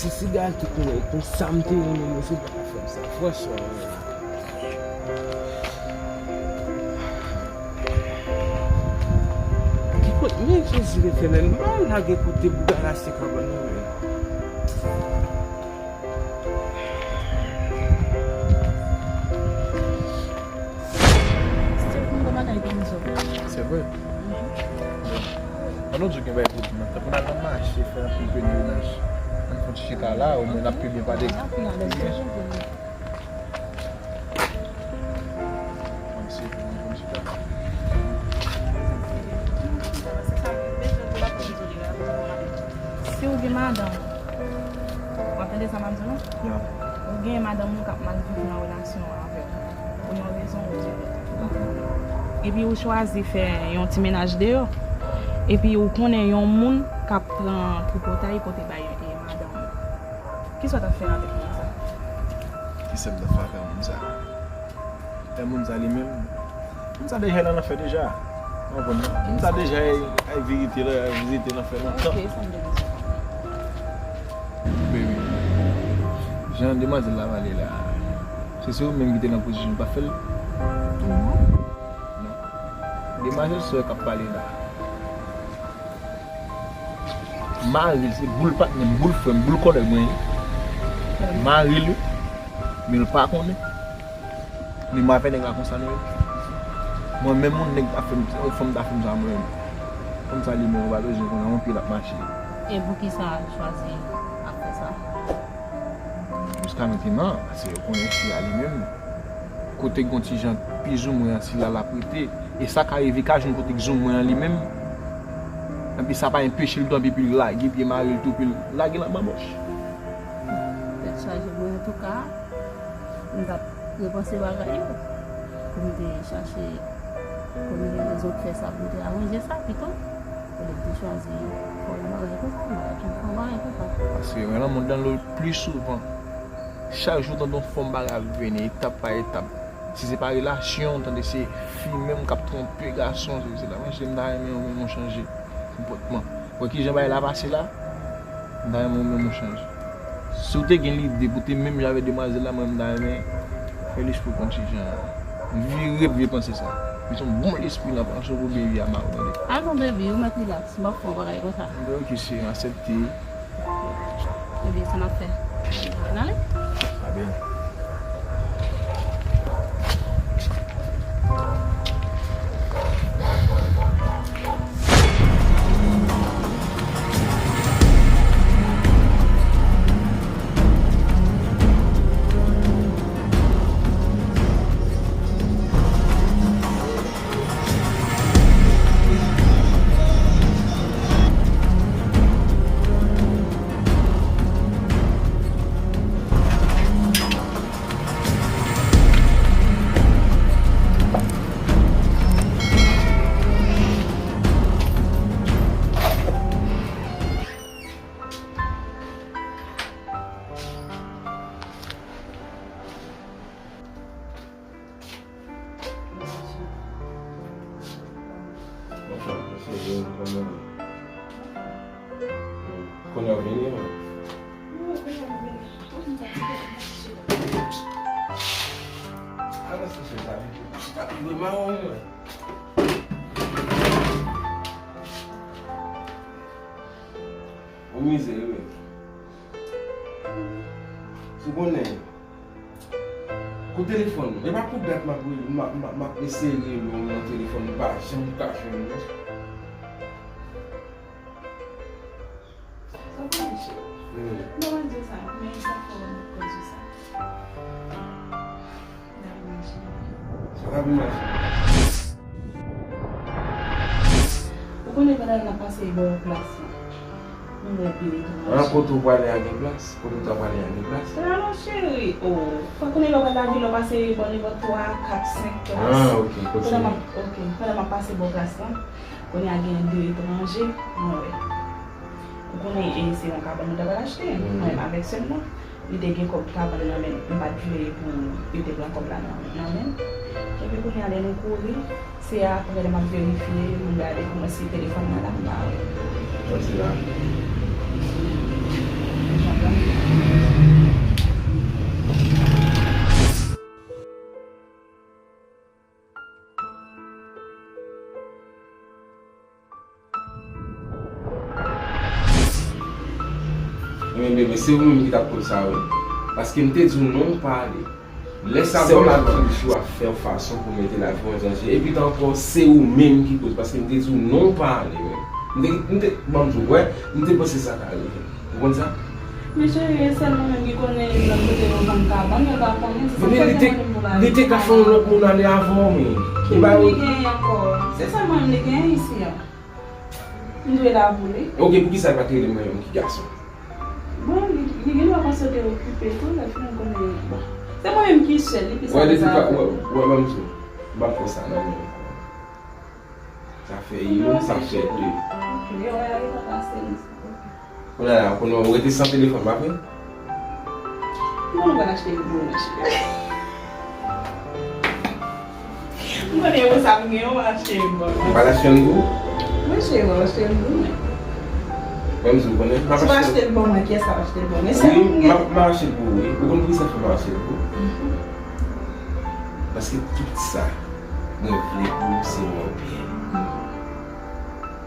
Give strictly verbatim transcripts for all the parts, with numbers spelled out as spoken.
Si siga tout mwen, pou sa m te renmen, mesye pa ka fè m sa. Franchman, men. Ki kot, men Jezi Letènèl, m pa lage kote bouda la se kabann nan, men. Steve, m gen bagay pou m di w. Se vre? Bon. Pandan w di w gen bagay pou di m nan, tanpri n al nan mache, fè anpil pèlerinaj. Ann fè yon ti chita la, omwen n ap pi byen pale. N ap pi alèz, wi. Mwen se pou mwen chita. Si w gen madanm, w ap tande sa m ap di w la? Ou gen madanm ou k ap mal viv nan relasyon an avè w pou yon rezon ou di lòt. Epi ou chwazi fè yon ti mennaj deyò. Epi ou konnen yon moun k ap pran tripotay pou te bay e madanm ou. Kisa w t ap fè avèk moun sa? Kisa m t ap fè avèk moun sa? E moun sa li menm, moun sa deja nan lanfè deja. Ou konprann? Moun sa deja ay, ay vizite la, ay vizite lanfè lontan. Ok, sa m te bezwen. Baby, jan demwazèl la pale la, se, se ou menm ki te nan pozisyon pa fè l? Non. Non. Demwazèl sa k ap pale la. Mari l, se boul patnè m, boul frè m, boul kòlèg mwen ye. Mari l, men l pa konnen. Li m avè nèg la konsa nou ye. Mwen menm yon nèg ta fè m, yon fanm ta fè m sa mwen menm. Fanm sa li menm ou pa bezwen konnen yon pye l ap mache. E poukisa l chwazi ap fè sa? Jiska mentnan, paske yo konnen fi a li menm. Kote gon ti jan pi zoumwen an sila l ap rete. E sa ka rive ka jwenn kote k zoumwen an li menm. Epi sa pa enpeche l tou epi l lage pye mari l tou epi l lage l anba bòch. Tèt chaje mwen antouka. M t ap repanse bagay yo pou m te chache konnen rezon k fè sa pou m te aranje sa pito. Olye m te chwazi fè yon bagay konsa, m pa t janm fè yon bagay konsa. Paske mwen nan mond lan le plus souvent, chak jou w tande yon fòm bagay ap vini, etap pa etap. Si se pa relasyon, w tande se fi menm k ap twonpe gason, se, se la, mwen, m ta renmen ou menm ou chanje konpòtman. Wè kijan bagay la pase la, m ta renmen ou menm ou chanje. Si w te gen lide pou te menm jan avèk demwazèl la, mwen, m ta renmen fè lespri w konn ti jan vire vye panse sa. Mete yon bon lespri nan panse w pou byen viv a mari w, tande. Avan, baby, ou mèt rilaks, m p ap fè yon bagay konsa. Mwen, ok, cheri, m aksepte. Ebyen, sa n ap fè? N ale? Sa byen. Kounye a w vini, wi. Avanse chèz la, wi. Chita pi lwen mawon, wi. Ou mizè, wi. Si w konnen, kou telefòn, e pa pou dat m ap, m ap, m ap, m ap eseye rele w nan telefòn, m pa janm ka jwenn ou. Sa w konnen, cheri? Hmm. Non, mwen di sa, men sa fè w koz ou sa. N ap mache. Sa n ap mache. Ou konnen pandan n ap pase bò plas lan, nou wè de etranje. An, kote w prale a gen plas? Kote w ta prale a gen plas? La non, cheri. O, ou pa konnen lè w pral lavil, lè w pase bò nenpòt twa, kat, senk plas. Ah, ok, kontinye. Pandan m ap, ok, pandan m ap pase bò plas lan, kounye a gen de etranje, mwen wè. Ou konnen, e, se yon kabann nou ta pral achte, mwen menm avèk sè m nan. Li te gen kòb kabann nan men l, m pa t vle pou yo te pran kòb la nan, nan men l. Epi kounye a lè nou kouri, se apre lè m ap verifye, m gade kòman si telefòn nan la, m pa wè. Sa se la. Jan plan. Men bebe, se ou menm ki t ap koz sa, wi. Paske m te di w non, w pa ale. Lè sa, sè w la toujou ap fè yon fason pou mete lavi w an danje. Epi ankò, se ou menm ki koz, paske m te di w non, w pa ale, men. M te, m te, ban m di w, wè, m te panse sa ta rive. Ou konn sa? Men cheri, e sèl mwen menm ki konnen lòt kote yo vann kabann, mwen pa konnen, se sa k fè se mwen menm pou l ale. Li te ka fè yon lòt moun ale avan w, men. Ki moun li genyen ankò? Se sèl mwen menm li genyen isi a. M dwe la pou li. Ok, poukisa l pa t rele mwen menm ki gason? Bon, li, li gen dwa panse w te okipe tou, lè fini konnen, bon. Se mwen menm ki sèl, li pi sa. Wè, depi pa, wè, wè, ban m di w, m p ap fè sa nan men w ankò. Sa fè youn, sa fè de. Ok, wè, li pa pase li. Kounye a la, kounye a, ou rete san telefòn, pa vre? Mwen pral achte l pou ou, monchè. M konnen yo sa m gen, yo achte l ban mwen. Ou pral achte l pou ou? Monchè, yo achte l pou mwen. Ban m di w, konnen, m ap achte l. Si w achte l ban mwen, kiyès k ap achte l ban mwen? Wi, m ap, m ap achte l pou ou, wi. Ou konn poukisa fè m ap achte l pou ou? Paske tout sa mwen vle pou ou, se wè w byen.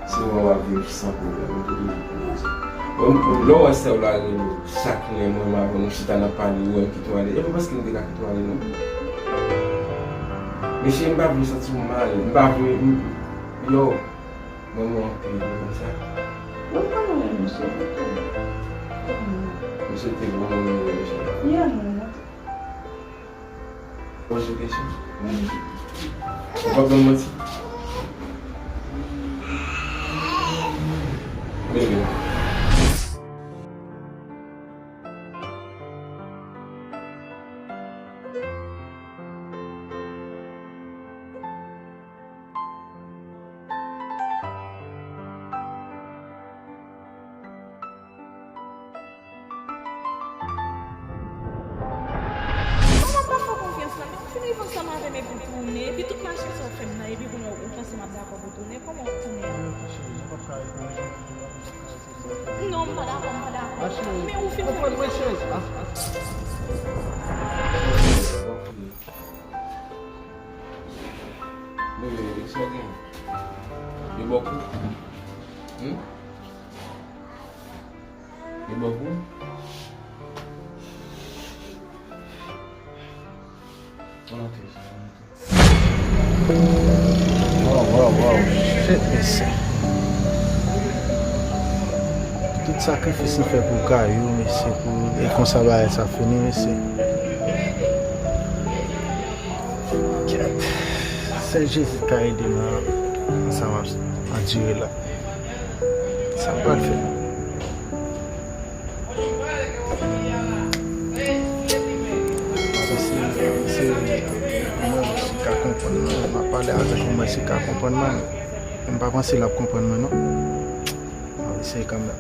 Se wè w ap viv san pwoblèm, ou te toujou pou mwen. Bon, lè w wè sè w la rele w, chak lè mwen m avè w, nou chita n ap pale, ou wè m kite w ale. E pa paske m te ka kite w ale, non. Mesye, m pa vle w santi w mal, m pa vle, m, yo, m renmen w anpil, ou konn sa. Mwen pa renmen misye, misye te bon moun, mwen renmen misye. Yeah, mwen. Poze kesyon. Ou p ap ban m manti? Bebe. Kòman m pa fè w konfyans la? Men ou fin rive ansanm avè m epi w tounen, epi tout machin sa w fè m nan, epi kounye a ou panse m ap dakò pou w tounen? Kòman w ap tounen an? Non, m pa dakò, m pa dakò. Men ou fin fè m konfyans. Bebe, sa w gen? Yo ba w kou? Hmm? Yo ba w kou? Ann antre, ann antre. Waw, waw, waw. Shit, mesye. Tout sakrifis nou fè pou kay yo, mesye, pou, e konsa bagay sa fini, mesye. Kèt. Sèl Jezi ka ede m nan, nan sa m ap andire la. Sa m pral fè? Mwen se, se, mwen se ka konprann mwen, m ap pale avèk ou, mwen se ka konprann mwen. M pa panse l ap konprann mwen, non. M ap eseye kanmenm.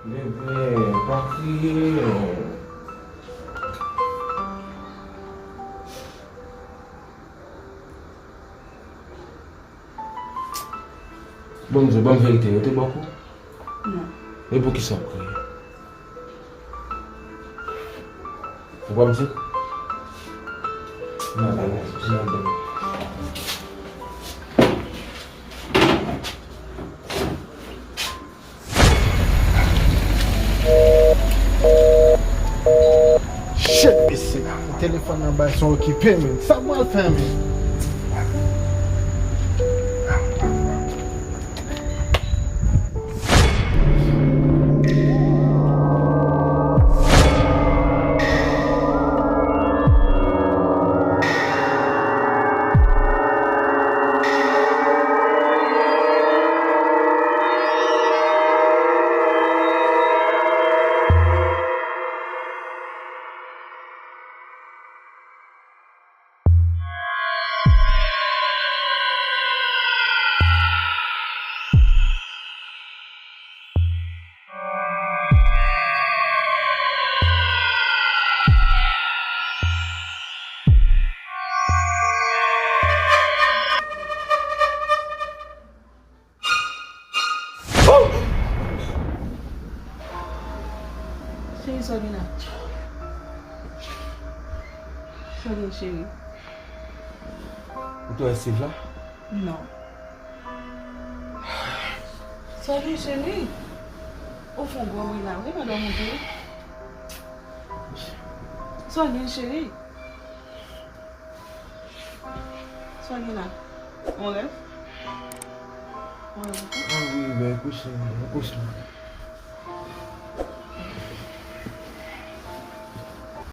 Bebe, pa kriye. Bon, di, ban m verite, yo te ba w kou? Non. Men poukisa w ap kriye? Ou pa m di? Nan, nan, nan, nan, nan. Shit, mesye, telefòn nan bay son okipe, men. Sa m pral fè, men? Cheri, sa w gen la? Sa w gen, cheri? Ou te wè Steve la? Non. Sa w gen, cheri? Ou fè yon gwo bri la, wi, pandan w monte. Sa w gen, cheri? Sa w gen la? Yon rèv? Yon rèv ankò? Ah wi, men kouche, kouche.